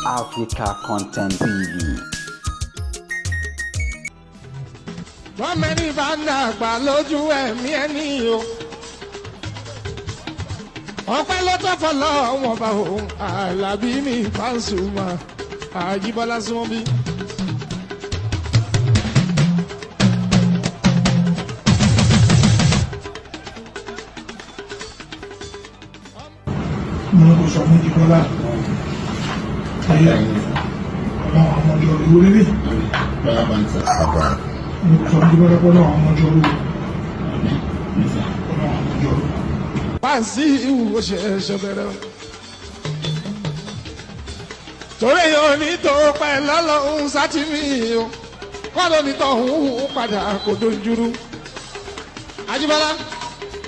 Africa Content TV. Wọ́n mẹ́rin bá ń dàgbà lójú ẹ̀mí ẹni o. Ọpẹ́ ló tọ́ fọlọ́ wọn bá òun Àlàbí mi Pasuma Àjíbọ́lá súnmọ́ bí. Mo ní kó sọ fún Jíbọ́lá ayé ọlọ́run àwọn ọjọ́ orí orílẹ̀ mo ní kó sọ fún Jíbọ́lá pé ọlọ́run àwọn ọjọ́ orí ọlọ́run àwọn ọjọ́ orí. Wàsíù ó ṣe é ṣe bẹ̀rẹ̀ o. Torí yóò ní tó pẹ́ lọ́lọ́hún sátìmí o. Wọ́n ló ní tó ń padà kó dojúrú. Àjíbọ́lá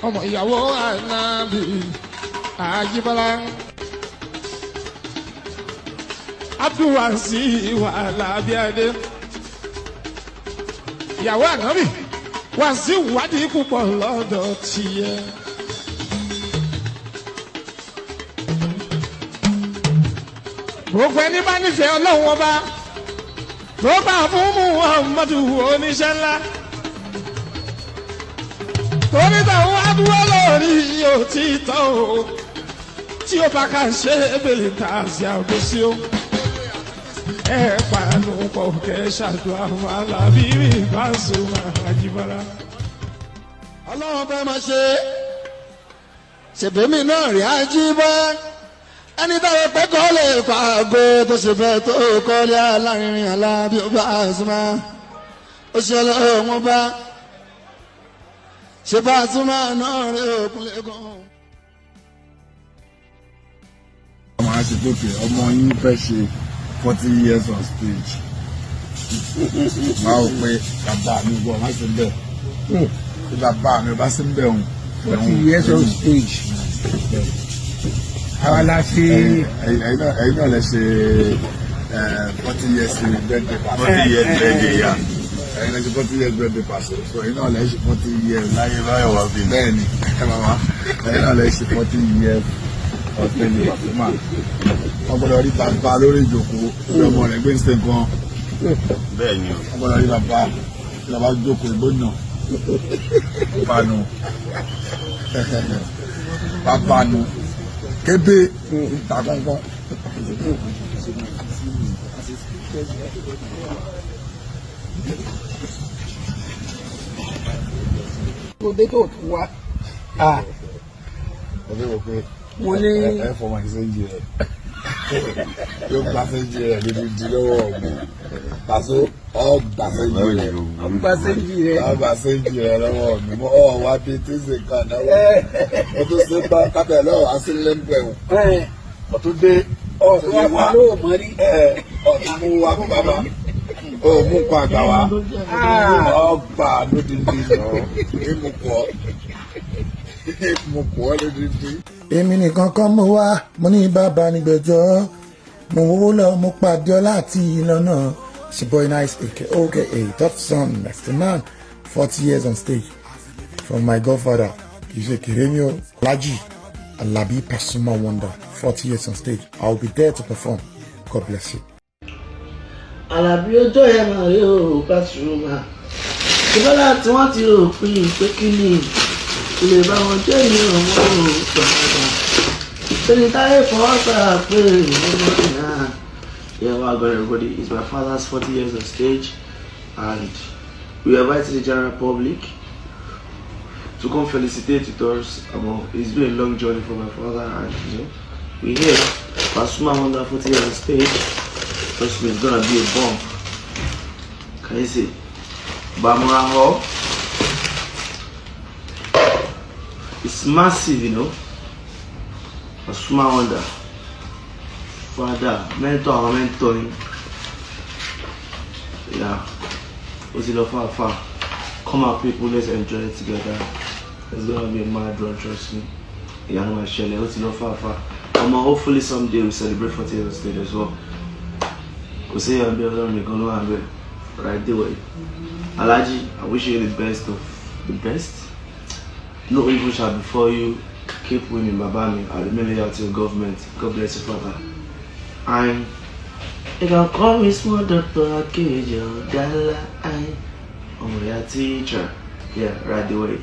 ọmọ ìyàwó Ànábì Àjíbọ́lá. Abdulwasiu Alábíadé. Ìyàwó Ànábì Wàsíù wádìí púpọ̀ lọ́dọ̀ tiẹ̀. Gbogbo ẹni bá nífẹ̀ẹ́ ọlọ́run ọba tó bá fún Muhammadu oníṣẹ́ ńlá torí táwọn wá dúró lórí òtítọ́ o tí ó bá ká ṣe ebèlè tá a ṣe àbòsí o ẹ pàánù pọ̀ kẹ́ ṣàdúrà fún Alábí mi Pasuma Àjíbọ́lá. Ọlọ́run fẹ́ máa ṣe ṣèbémi náà rí Àjíbọ́ ẹni táwọn pẹ́ kọ́ lè pa àgọ́ tó ṣe bẹ́ẹ̀ tó kọ́lé alárinrin Alábí Pasuma ó ṣe ọlọ́run bá ṣe Pasuma náà rí òkun lẹ́kọ̀ọ́. Ọmọ àṣepọ̀kẹ́ ọmọ yín fẹ́ ṣe 40 years on stage. Máa wò pé bàbá mi gbọ́ má sí bẹ́ẹ̀ bí bàbá mi bá sí bẹ́ẹ̀ òun. 40 years on stage. Àwa la ṣe. Ẹ̀yin náà lè ṣe 40 years birthday party. 40 years birthday ya. Ẹ̀yin lè ṣe 40 years birthday party, so ẹ̀yin náà lè ṣe 40 years. Láyé báyọ̀ wá bí. Bẹ́ẹ̀ ni ẹ bàbá, ẹ̀yin náà lè ṣe 40 years ọ̀sẹ̀ Pasuma. Wọ́n gbọ́dọ̀ rí bàbá lórí ìjókòó bí ọmọ rẹ̀ gbé ń ṣe nǹkan. Bẹ́ẹ̀ ni o. Wọ́n gbọ́dọ̀ rí bàbá tí bàbá jókòó ìgbóná panu bàbá nu kébé ìta kọ́ńkọ́n. Tó dé tó tún wá. Ẹ fi wò pé Mo ní ẹ fọmọ ní sẹ́ńjì rẹ̀ yóò gba sẹ́ńjì rẹ̀ lódìdí lọ́wọ́ mi. Pàṣẹ ọgbà sẹ́ńjì rẹ̀. Ọgbà sẹ́ńjì rẹ̀. Ọgbà sẹ́ńjì rẹ̀ lọ́wọ́ mi. Mo ọ̀ wá bíi tí ń ṣe nǹkan náà. Mo tún ṣe bá kábẹ̀ lọ́wọ́ asílẹ̀ ń bẹ̀rù. Mo tún dé Ọ̀tún wá fún lóò mọ́ rí. Ọ̀tún mú wa fún bàbá. Ó mú nǹkan àgbà wá. Ọgbà lódìdí lọ. Ìmùkọ́. Ìmùkọ́ lódìdí. Èmi nìkan kan mo wá, mo ní bàbá nígbẹ̀jọ́, mo wówó lọ, mo pàdé ọlá àti ìlànà. It's your boy Nice aka OKA Top Son Next Man, 40 years on stage from my godfather. Kì í ṣe kéré o, Alhaji Alabi Pasuma Wonder, 40 years on stage. I will be there to perform. God bless you. Àlàbí ọjọ́ yẹn máa rí o Pasuma ìbọ́lá tí wọ́n ti rò pín pé kí ni ilé bá wọn jẹ́ ní ọmọ òun padà tóní táyé fọwọ́ sára pé ọmọ náà. Yeah, well, good everybody. It's my father's 40 years on stage, and we invited the general public to come felicitate with us. It's been a long journey for my father, and we here, Pasuma Wonder 40 years on stage. Trust me, it's gonna be a bomb. Can you see? Bamura Hall. It's massive. Pasuma Wonder. Father, mentor, our mentor. Yeah. Ó ti lọ far far. Come out, people, let's enjoy it together. It's gonna be a mad run, trust me. Ìyanu máa ṣẹlẹ̀, ó ti lọ far far. Hopefully someday we celebrate 40 years on stage as well. Kò sí èèyàn bí Ọlọ́run nìkan ló wà bẹ́ẹ̀. Right away. Alhaji, I wish you the best of the best. No evil shall befall you. Keep winning, bàbá mi. I remain loyal to your government. God bless you, father. I'm You can call me small doctor Akéwìjẹ ọ̀gá ńlá. Ọmọ ìyá teacher. Yeah, right away.